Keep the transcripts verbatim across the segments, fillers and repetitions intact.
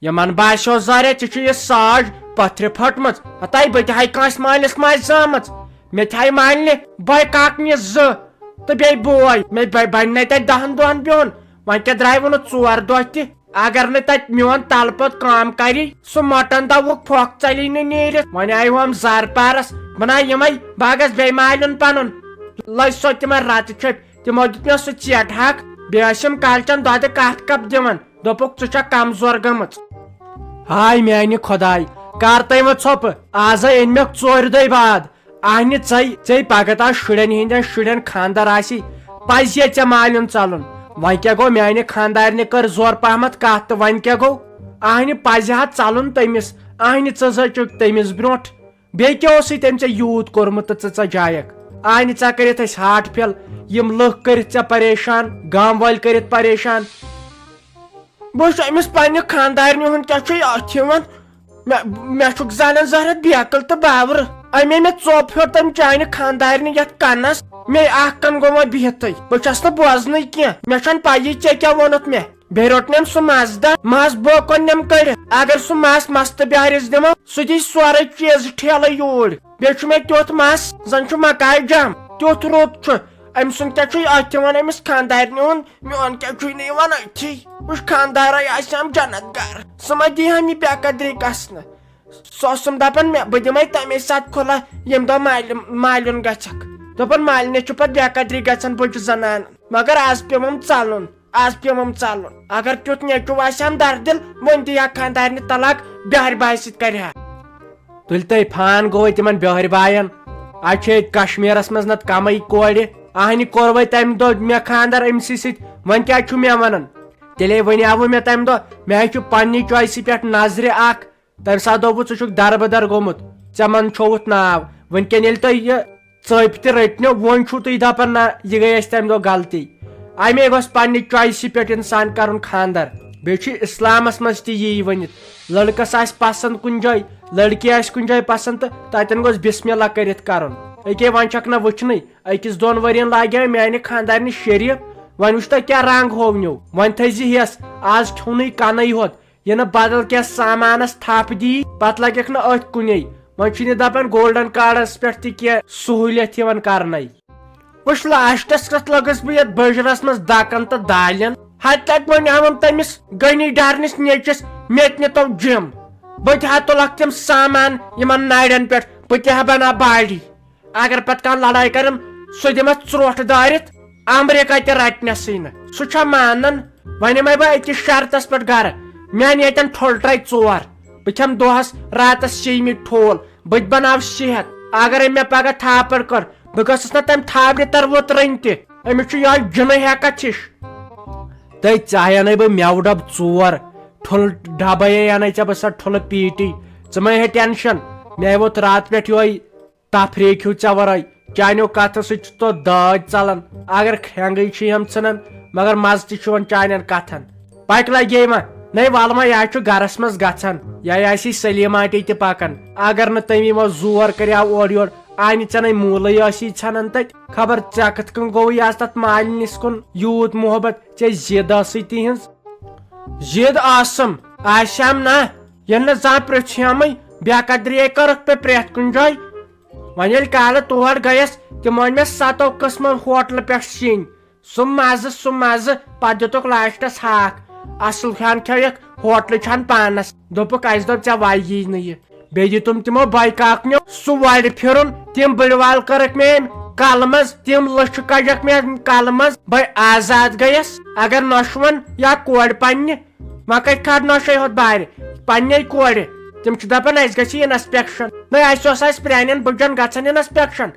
یِمن باسیو زہریا، ژےٚ چھُ یہِ ساج پتھرِ پھٔٹمٕژ۔ ہتاے، بہٕ تہِ ہاے کٲنٛسہِ مٲلِس ماجہِ زامٕژ۔ مےٚ تہِ ہاے مٲلنہِ بٲے کاکنہِ زٕ تہٕ بیٚیہِ بوے۔ مےٚ بہ-، بنہِ نے تتہِ دہن دۄہن بِہُن۔ وۄنۍ کیٛاہ درٛاے وُنہٕ ژور دۄہ تہِ؟ اگر نہٕ تتہِ میون تلہٕ پوٚت کٲم کرِ، سُہ مۄٹن دوُک پھۄکھ ژلہِ نہٕ نیٖرِتھ۔ وۄنۍ آیہِ ہُم زر پارس، بہٕ نہ یِمے، بہٕ ہا گژھٕ بیٚیہِ مالیُن پنُن۔ لٔج سۄ تِمن رتہٕ چھٔپۍ۔ تِمو دیُت مےٚ سُہ ژیٹہٕ ہاکھ، بیٚیہِ ٲسِم کالچن دۄدٕ کپ کپ دِوان۔ دوٚپُکھ، "ژٕ چھکھ کمزور گٔمٕژ۔" ہاے میانہِ خۄداے، کر تام وۄنۍ ژھۄپہٕ، آزے أنۍ مےٚ ژورِ دۄہہِ بعد۔ اہنہِ ژے، ژے پگہہ تام شُرٮ۪ن ہٕنٛدٮ۪ن شُرٮ۪ن خانٛدر آسی، پزی ژےٚ مالیُن ژلُن۔ وۄنۍ کیٛاہ گوٚو، میانہِ خانٛدارنہِ کٔر زورٕ پہمتھ کتھ تہٕ وۄنۍ کیٛاہ گوٚو؟ اہنہِ پزِ ہا ژلُن تٔمِس، اہنہِ ژٕ زٲچُکھ تٔمِس برونٛٹھ۔ بیٚیہِ کیٛاہ اوسُے تٔمۍ ژےٚ یوٗت کوٚرمُت تہٕ ژٕ ژجایکھ؟ اہنہِ ژےٚ کٔرِتھ أسۍ ہارٹ فیل، یِم لُکھ کٔرِتھ ژےٚ پریشان، گام وٲلۍ کٔرِتھ پریشان۔ بہٕ چھُس أمِس پننہِ خانٛدارنہِ ہُنٛد کیٛاہ چھُے اَتھ یِوان؟ مےٚ، مےٚ چھُکھ زنان زہرت بیکل تہٕ باورٕ۔ أمۍ مےٚ ژوٚپ ہیوٚر تٔمۍ چانہِ خانٛدارنہِ یتھ کنس۔ مے اکھ کن گوٚو وۄنۍ بِہتھٕے۔ بہٕ چھس نہٕ بوزنٕے کینٛہہ۔ مےٚ چھنہٕ پیی ژےٚ کیٛاہ ووٚنُتھ مےٚ۔ بیٚیہِ روٚٹ نٮ۪م سُہ مس دہ، مس بوکن نٮ۪م کٔڑِتھ۔ اگر سُہ مس مستہٕ بہارِس دِمو، سُہ دی سورے چیٖز ٹھیلہٕ یوٗرۍ۔ بیٚیہِ چھُ مےٚ تیُتھ مس، زن چھُ مکاے جام۔ تیُتھ رُت چھُ۔ أمۍ سُنٛد کیٛاہ چھُے اَتھِ یِوان أمِس خانٛدارنہِ ہُنٛد؟ میون کیٛاہ چھُے نہٕ یِوان أتھی؟ وٕچھ، خانٛدارے آسہِ ہم جنت گار، سُہ ما دی ہم یہِ بے قدری گژھنہٕ؟ سُہ اوسُم دپان مےٚ، بہٕ دِمے تمے ساتہٕ کھُلہ، ییٚمہِ دۄہ مالہِ-، مالیُن گژھکھ۔ دوٚپُن، مالنہِ چھُ پتہٕ بے قدری گژھان بُجہِ زنان۔ مگر از پیوٚمُم ژلُن، از پیوٚمُم ژلُن۔ اگر تیُتھ نیٚچو آسہِ ہم دردِل، وۄنۍ دی ہا خانٛدارنہِ طلاق، بہرِ بایہِ سۭتۍ کرِ ہا۔ تُلۍ تُہۍ فان گوٚوُے تِمن بیٚہرِ باین۔ اتہِ چھِ ییٚتہِ کشمیرس منٛز نتہٕ کمٕے کورِ۔ اہنہِ کوٚر وۄنۍ تمہِ دۄہ مےٚ خانٛدر أمسٕے سۭتۍ، وۄنۍ کیٛاہ چھُ مےٚ ونان؟ تیٚلے ونیاوٕ مےٚ تمہِ دۄہ، مےٚ ہے چھُ پننہِ چویسہِ پٮ۪ٹھ نظرِ اکھ۔ تمہِ ساتہٕ دوٚپُکھ، "ژٕ چھُکھ دربدر گوٚمُت، ژےٚ منٛز چھووُتھ ناو۔" وۄنۍ کیٛاہ ییٚلہِ تۄہہِ یہِ ژٲپۍ تہِ رٔٹنو، وۄنۍ چھُو تُہۍ دپان، نہ، یہِ گٔے اَسہِ تمہِ دۄہ غلطی۔ امے گوٚژھ پننہِ چویسہِ پٮ۪ٹھ انسان کرُن خانٛدر۔ بیٚیہِ چھُ اسلامس منٛز تہِ یی ؤنِتھ، لڑکس آسہِ پسند کُنہِ جایہِ، لڑکی آسہِ کُنہِ جایہِ پسند، تہٕ تتٮ۪ن گوٚژھ بسم اللہ کٔرِتھ کرُن۔ أکے وۄنۍ چھکھ نہ وٕچھنٕے، أکِس دۄن ؤرین لاگیو میانہِ خانٛدارنہِ شریٖف، وۄنۍ وٕچھ تۄہہِ کیٛاہ رنگ ہوونیو۔ وۄنۍ تھٲیزِ ہٮ۪س، از کھیوٚنُے کنٕے ہوت، یہِ نہٕ بدل کینٛہہ سامانس تھپھ دی، پتہٕ لگٮ۪کھ نہٕ أتھۍ کُنے۔ وۄنۍ چھُنہٕ دپان گولڈن کارڈس پٮ۪ٹھ تہِ کینٛہہ سہوٗلیت یِوان کرنَے۔ وٕچھ، لاسٹس کتھ لٔگٕس بہٕ یتھ بٔجرس منٛز دکن تہٕ دالٮ۪ن۔ ہتہِ لٹہِ وۄنۍ آوُن تٔمِس غنی ڈارنِس نیچس، مےٚ تہِ نِتو جِم۔ بہٕ تہِ ہا تُلکھ تِم سامان یِمن نرٮ۪ن پٮ۪ٹھ، بہٕ تہِ ہا بناو باڈی۔ اگر پتہٕ کانٛہہ لڑایہِ کرن، سُہ دِمس ژرٛوٹھ دٲرِتھ، امریکہ تہِ رٹنسٕے نہٕ۔ سُہ چھا مانان؟ وۄنۍ یِمے بہٕ أکِس شرطس پٮ۪ٹھ گرٕ، میانہِ ییٚتٮ۪ن ٹھُلہٕ ٹرٛے ژور۔ بہٕ کھٮ۪مہٕ دۄہس راتس شیٚیہِ مِٹۍ ٹھوٗل، بہٕ تہِ بناو صحت۔ اگرے مےٚ پگاہ تھاپڑ کٔر، بہٕ گٔژھٕس نہ تمہِ تھاپڑِ تر وُترٕنۍ تہِ۔ أمِس چھُ یِہوٚے جِنٕے ہٮ۪کتھ ہِش۔ تٔتۍ ژاہے انے بہٕ مٮ۪وٕ ڈبہٕ ژور، ٹھُلہٕ ڈبے انے ژےٚ بہٕ سا ٹھُلہٕ پیٖٹی۔ ژٕ مہ ہے ٹینشن، مےٚ ووت راتہٕ پٮ۪ٹھ یِہوٚے تفریٖق ہیوٗ ژےٚ ورٲے۔ چانیو کتھو سۭتۍ چھُ تو دٲدۍ ژلان۔ اگر کھرٛٮ۪نٛگٕے چھِ یِم ژھٕنان، مگر مزٕ تہِ چھُ یِوان چانٮ۪ن کتھن۔ پکہِ لگے وۄنۍ۔ نے ولہٕ وۄنۍ، یہِ چھُ گرس منٛز گژھان۔ یہِ آسی سلیماٹی تہِ پکان۔ اگر نہٕ تٔمی وۄنۍ زور کریاو اورٕ یورٕ، آنہِ ژےٚ نے موٗلٕے ٲسی ژھٮ۪نان تتہِ۔ خبر ژےٚ کِتھ کٔنۍ گوٚوُے از تتھ مالِنِس کُن یوٗت محبت؟ ژےٚ ضد ٲسٕے تِہنٛز؟ ضد ٲسٕم، آسیم نا؟ ییٚلہِ نہٕ زانٛہہ پرٛژھیمٕے، بے قدری کٔرٕکھ پے پرٛٮ۪تھ کُنہِ جایہِ۔ وۄنۍ ییٚلہِ کالہٕ تور گٔیَس، تِم أنۍ مےٚ ستو قٕسمو ہوٹلہٕ پٮ۪ٹھ سِنۍ۔ سُہ مزٕ، سُہ مزٕ، پتہٕ دِتُکھ لاسٹس ہاکھ۔ اصل ہن کھیوٚیکھ، ہوٹلٕچ ہن پانس۔ دوٚپُکھ، "اسہِ دوٚپ ژےٚ وَیی نہٕ یہِ۔" بیٚیہِ دِتُم تِمو بایہِ کاکنیو سُہ وارِ پھِرُن۔ تِم بٕڈِوال کٔرٕکھ مےٚ أمۍ کلہٕ منٛز، تِم لٔچھِ کجکھ مےٚ أمۍ کلہٕ منٛز۔ بہٕ آزاد گٔیَس۔ اگر نۄشہِ وَن یا کورِ پننہِ، وۄنۍ کتہِ کھارنو شے ہوت بارِ؟ پننے کورِ۔ تِم چھِ دپان، "اسہِ گژھِ انسپیکشن۔" نہ، اسہِ اوس اسہِ پرانٮ۪ن بٕڈن گژھان انسپیکشن،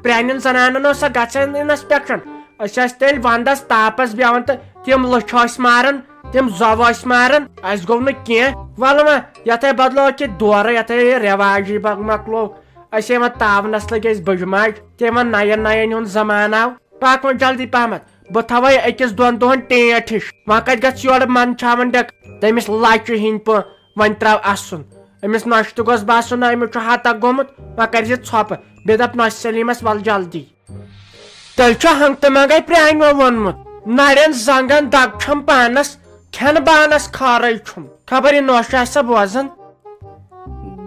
پرانٮ۪ن زنانن اوس سا گژھان انسپیکشن۔ أسۍ ٲسۍ تیٚلہِ ونٛدس تاپس بیٚہوان تہٕ تِم لٔچھِ ٲسۍ ماران، تِم زۄوٕ ٲسۍ ماران۔ اسہِ گوٚو نہٕ کینٛہہ۔ ولہٕ وۄنۍ، یتھے بدلو کہِ دورٕ، یتھے یہِ رٮ۪واجی بگ مۄکلو۔ أسے وۄنۍ تاونس لٔگۍ أسۍ بٕجہِ ماجہِ، تٔمۍ ووٚن، نین نین ہُنٛد زمانہٕ آو۔ پکھ وۄنۍ جلدی پہمتھ، بہٕ تھاوے أکِس دۄن دۄہن ٹینٹ ہِش۔ وۄنۍ کتہِ گژھِ یورٕ منٛدچھاوان ڈٮ۪ک تٔمِس لچہِ ہِنٛدۍ پٲٹھۍ؟ وۄنۍ ترٛاو اسُن۔ أمِس نۄشہِ تہِ گوٚژھ باسُن، نہ، أمِس چھُ ہتک گوٚمُت، وۄنۍ کرِ زِ ژھۄپہٕ۔ بیٚیہِ دپ نۄشہِ سلیمس، "ول جلدی۔" تیٚلہِ چھُ ہنٛگتہٕ منٛگے پرٛانیو ووٚنمُت، نرٮ۪ن زنٛگن دگ چھم پانس، کھٮ۪نہٕ بانس خٲرٕے چھُم۔ خبر یہِ نوشہِ آسہِ سا بوزان۔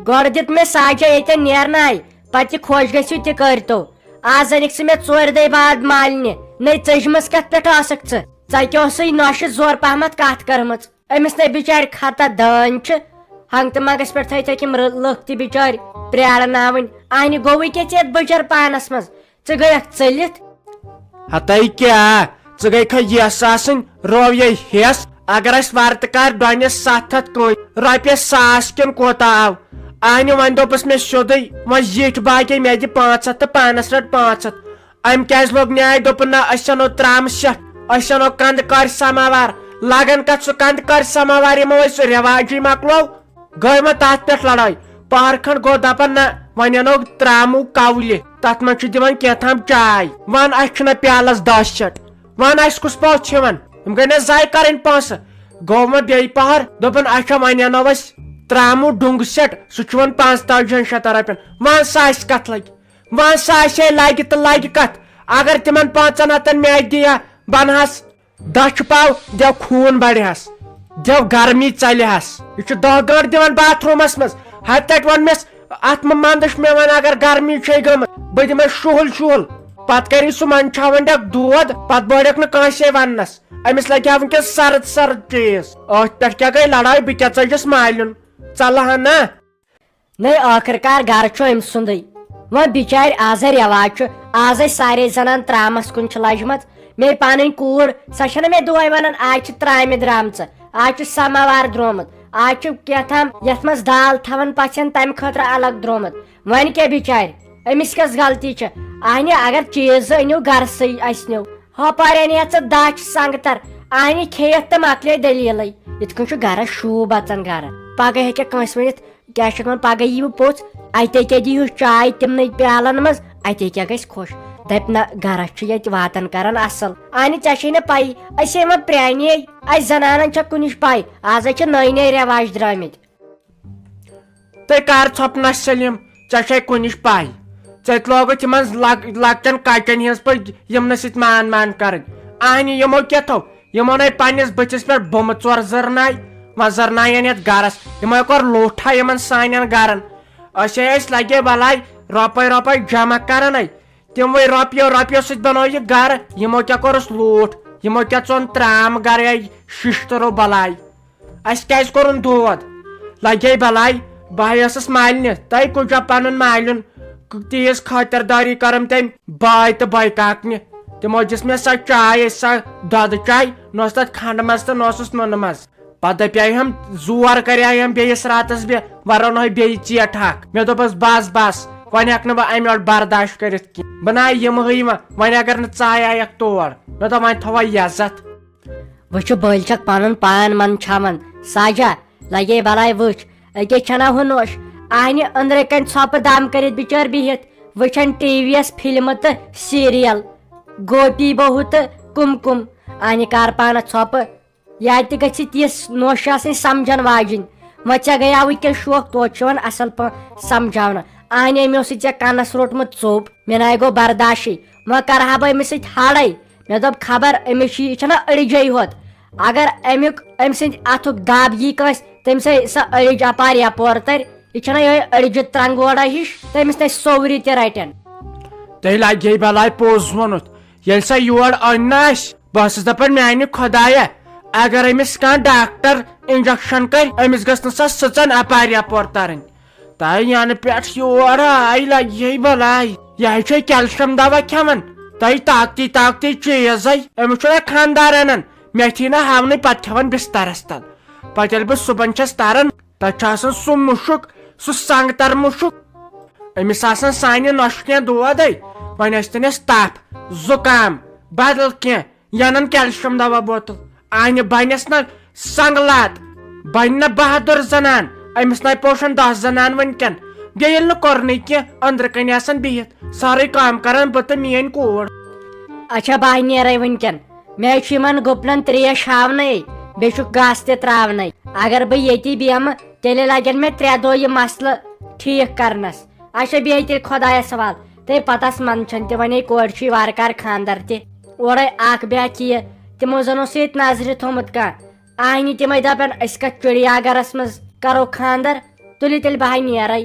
گۄڈٕ دیُت مےٚ ساجہ ییٚتٮ۪ن نیرناے، پتہٕ تہِ خۄش گٔژھِو تہِ کٔرۍتو۔ آز أنِکھ ژٕ مےٚ ژورِ دۄہہِ بعد مالنہِ، نے ژٔجمٕژ کتھ پٮ۪ٹھ ٲسٕکھ ژٕ؟ ژےٚ کیٛاہ اوسُے نوشہِ زورٕ پہمتھ کتھ کٔرمٕژ؟ أمِس نے بِچارِ خطا دٲنۍ چھِ، ہنٛگتہٕ منٛگس پٮ۪ٹھ تھٲے تھٲکِم رٕ-، لٕکھ تہِ بِچٲرۍ پرٛارناوٕنۍ۔ اہنہِ گوٚوُے کیٛاہ ژےٚ یتھ بٕجر پانس منٛز؟ ژٕ گٔیکھ ژٔلِتھ۔ ہتے کیٛاہ؟ ژٕ گٔے کھا یس آسٕنۍ، روو یے ہیس۔ اگر اسہِ ورتہٕ کار ڈۄنہِ ستھ ہتھ کٔنۍ، رۄپیس ساس کِنہٕ کوتاہ آو؟ اہنہِ وۄنۍ دوٚپُس مےٚ سیوٚدُے، وۄنۍ زِٹھۍ باقے مےٚ دِ پانٛژھ ہتھ تہٕ پانس رٹ پانٛژھ ہتھ۔ أمۍ کیٛازِ لوٚگ نیٛاے؟ دوٚپُن، نہ، أسۍ اَنو ترٛامہٕ سٮ۪ٹھ، أسۍ اَنو کَنٛدٕ کارِ سَماوار۔ لَگان کَتھ سُہ کَنٛدٕ کارِ سَماوار، یِمو أسۍ رٮ۪واجٕے مۄکلوو۔ گٔے وۄنۍ تَتھ پٮ۪ٹھ لَڑٲے۔ پَہر کھنٛڈ گوٚو دَپان، نہ، وۄنۍ اَنو ترٛاموٗ کَولہِ، تَتھ منٛز چھِ دِوان کینٛہہ تام چاے۔ وَن، اَسہِ چھُنہ پیالَس دَہ سٮ۪ٹ، وَن، اَسہِ کُس پاو چھِ یِوان؟ یِم گٔے نہ ضایع کَرٕنۍ پونٛسہٕ۔ گوٚو وۄنۍ بیٚیہِ پَہر، دوٚپُن، اچھا، وۄنۍ اَنو أسۍ ترٛاموٗ ڈوٚنٛگہٕ سٮ۪ٹ، سُہ چھُ یِوان پانٛژتٲجِہَن شیٚتَن رۄپیَن۔ وَن سا، اَسہِ کَتھ لَگہِ؟ وۄنۍ سا اَسے لَگہِ تہٕ لَگہِ کَتھ؟ اگر تِمن پانٛژن ہَتن میچ دِیا، بَنہَس دَچھِ پاو، دِیو خوٗن بَڑِہَس، دِیو گرمی ژَلِہَس۔ یہِ چھُ دَہ گٲنٛٹہٕ دِوان باتھ روٗمَس منٛز۔ ہَتہِ تَتہِ ووٚن مےٚ، اَتھ مہ مَنٛدَچھ مےٚ وۄنۍ، اگر گرمی چھے گٔمٕژ، بہٕ دِمَے شُہُل شُہُل۔ پَتہٕ کَرِ سُہ منٛدچھاوَن ڈَکھ دود، پَتہٕ بٲڑِکھ نہٕ کٲنٛسے وَننَس۔ أمِس لَگہِ ہا وٕنکیٚس سرد سرد چیٖز۔ أتھۍ پٮ۪ٹھ کیٛاہ گٔے لڑٲے، بہٕ کیٛاہ ژٔجِس مالیُن؟ ژَلہٕ ہا نہ۔ نے ٲخٕر کار گرٕ چھُ أمۍ سُنٛدٕے۔ وۄنۍ بِچارِ آزے رٮ۪واج چھُ، آزے سارے زنان ترامس کُن چھِ لجمژ۔ مے پنٕنۍ کوٗر، سۄ چھنہٕ مےٚ دۄہے ونان، آز چھِ ترامہِ درامژٕ، آز چھُ سماوار درٛومُت، آز چھُ کیٛاہ تام یتھ منٛز دال تھاوان پژھٮ۪ن، تمہِ خٲطرٕ الگ درٛومُت۔ وۄنۍ کیٛاہ بِچارِ، أمِس کیٛاہ غلطی چھِ؟ اہنہِ اگر چیٖز زٕ أنِو گرسٕے اسہِ نیو، ہۄپارِ انہِ ہا ژٕ دچھ سنگتر، اہنہِ کھیٚیتھ تہٕ مۄکلے دٔلیٖلٕے۔ یِتھ کٔنۍ چھُ گرس شوٗب اژان گرٕ۔ پگاہ ہیٚکہِ کٲنٛسہِ ؤنِتھ، کیٛاہ چھِ وَنان، پَگاہ یِیِو پوٚژھ، اَتے کیٛاہ دِیِو چاے تِمنٕے پیالَن منٛز، اَتے کیٛاہ گژھِ خۄش۔ دَپہِ نہ، گَرَس چھِ ییٚتہِ واتان کَران اَصٕل۔ اَہنہِ، ژےٚ چھے نہٕ پَیی، أسۍ ہے وۄنۍ پرٛانے، اَسہِ زَنانَن چھےٚ کُنِچ پَے، آز ہے چھِ نٔے نٔے رٮ۪واج درٛٲمٕتۍ۔ تُہۍ کَر ژھۄپہٕ نہ سلیٖم، ژےٚ چھے کُنِچ پَے۔ ژےٚ تہِ لوگُتھ یِمَن لۄک-، لۄکٹٮ۪ن کَچَن ہِنٛز پٲٹھۍ یِمنٕے سۭتۍ مان مان کَرٕنۍ۔ اَہنہِ، یِمو کیٛاہ تھوٚو؟ یِمو نے پننِس بٕتھِس پٮ۪ٹھ بُمہٕ ژور زٕرناے، وۄنۍ زٕرناین یتھ گرس۔ یِمو کوٚر لوٗٹھا یِمن سانٮ۪ن گرن۔ أسۍ ہے ٲسۍ لگے بلاے رۄپے رۄپے جمع کرنے۔ تِموٕے رۄپیو رۄپیو سۭتۍ بنوو یہِ گرٕ۔ یِمو کیٛاہ کوٚرُس لوٗٹھ؟ یِمو کیٛاہ ژوٚن ترام گرے ششتٕرو بلاے؟ اسہِ کیٛازِ کوٚرُن دود؟ لگے بلاے۔ بہٕ ہے ٲسٕس مالنہِ، تۄہہِ کُجا پنُن مالیُن؟ تیٖژ خٲطردٲری کٔرٕم تٔمۍ باے تہٕ باے کاکنہِ۔ تِمو دِژ مےٚ سۄ چاے، سۄ دۄدٕ چاے، نہ اوس تَتھ کھنٛڈ منٛز تہٕ نہ اوسُس نُنہٕ منٛز۔ پتہٕ دَپیٛاے ہم، زور کریٛاے ہم بیٚیِس راتس، بہٕ وَرنوے بیٚیہِ ژیٹھ اکھ۔ مےٚ دوٚپُس، بس، بس، وۄنۍ ہٮ۪کہٕ نہٕ بہٕ اَمہِ یورٕ برداش کٔرِتھ کینٛہہ۔ بہٕ نہ یِمہٕ ہٕے وۄنۍ، وۄنۍ اگر نہٕ ژٕ آیکھ تور۔ مےٚ دوٚپ، وۄنۍ تھوے عزت۔ وٕچھِ بٔلۍ چھکھ پنُن پان منٛدچھاوان۔ ساجہ، لگے بلاے وٕچھ، أکے چھنا ہُہ نوش۔ اہنہِ أنٛدرٕ کنۍ ژھۄپہٕ دم کٔرِتھ بِچٲر بِہِتھ وٕچھان ٹی وی یس فلمہٕ تہٕ سیریل، گوپی بہو تہٕ کُم کُم۔ اہنہِ کار پانس ژھۄپہٕ، یا تہِ گژھِ تِژھ نوش آسٕنۍ سمجھن واجِنۍ۔ وۄنۍ ژےٚ گٔیاوُے کینٛہہ شوق، توتہِ چھُ وۄنۍ اصل پٲٹھۍ سمجھاونہٕ۔ اہنہِ أمۍ اوسُے ژےٚ کنس روٚٹمُت ژوٚپ، مےٚ ناے گوٚو برداشٕے۔ وۄنۍ کرٕ ہا بہٕ أمِس سۭتۍ ہڑے۔ مےٚ دوٚپ، خبر أمِس چھُ، یہِ چھَنا أڑجے ہوت۔ اگر اَمیُک، أمۍ سٕنٛدِ اَتھُک دَب یی کٲنٛسہِ، تٔمۍ سٕے سۄ أڑِج اَپارِ یَپور تَرِ۔ یہِ چھَنا یِہوٚے أڑجہِ ترٛنٛگوڑا ہِش، تٔمِس نَے سورُے تہِ رَٹن۔ تیٚلہِ لَگہِ ہے بَلاے پوٚز ووٚنُتھ۔ ییٚلہِ سۄ یور أنۍ نہ اَسہِ، بہٕ ٲسٕس دَپان، میٛانہِ خۄدایہ، اگر أمِس کانٛہہ ڈاکٹر injection کَرِ، أمِس گٔژھ نہٕ سۄ سٕژَن اَپارِ یَپور تَرٕنۍ۔ تۄہہِ ینہٕ پٮ۪ٹھ یور آے، لگہِ ہے بلاے۔ یہِ ہے چھے کیلشیم دوا کھٮ۪وان۔ تۄہہِ طاقتی طاقتی چیٖزے۔ أمِس چھُ نہ خانٛدار انان۔ مےٚ تھی نہ ہاونٕے، پتہٕ کھٮ۪وان بسترس تل۔ پتہٕ ییٚلہِ بہٕ صُبحن چھَس تران، تتہِ چھُ آسان سُہ مُشُک، سُہ سنگتر مُشُک۔ أمِس آسان سانہِ نۄشہِ کینٛہہ دودے۔ وۄنۍ ٲسۍتن اَسہِ تپھ، زُکام، بدل کینٛہہ۔ ینن کیلشیم دوا بوتل۔ انہِ بنس نہ سنگلات، بنہِ نہ بہادر زنان، أمِس ناے پوشن دہ زنان وٕنکٮ۪ن۔ بیٚیہِ ییٚلہِ نہٕ کرنُے کینٛہہ، أنٛدرٕ کنہِ آسان بِہِتھ، سٲرٕے کٲم کران بہٕ تہٕ میٲنۍ کوٗر۔ اچھا، بہٕ ہا نیرے وٕنکٮ۪ن۔ مےٚ چھُ یِمن گُپنن تریش ہاونَے، بیٚیہِ چھُکھ گاسہٕ تہِ تراونَے۔ اگر بہٕ ییٚتی بیٚہمہٕ، تیٚلہِ لگن مےٚ ترٛےٚ دۄہ یہِ مسلہٕ ٹھیٖک کرنس۔ اچھا، بیٚہہ تیٚلہِ خۄدایس حوالہٕ۔ تہٕ پتہٕ آس منٛدچھان تہِ، وۄنۍ ہے کورِ چھُے وارٕ کارٕ خانٛدر تہِ۔ اورے اکھ بیاکھ یہِ، تِمو زن اوس ییٚتہِ نظرِ تھوٚمُت کانٛہہ۔ آینہِ تِمے دپن أسۍ کتھ چڑیا گرس منٛز کرو خاندر، تُلِو تیٚلہِ بہٕ ہاے نیرے۔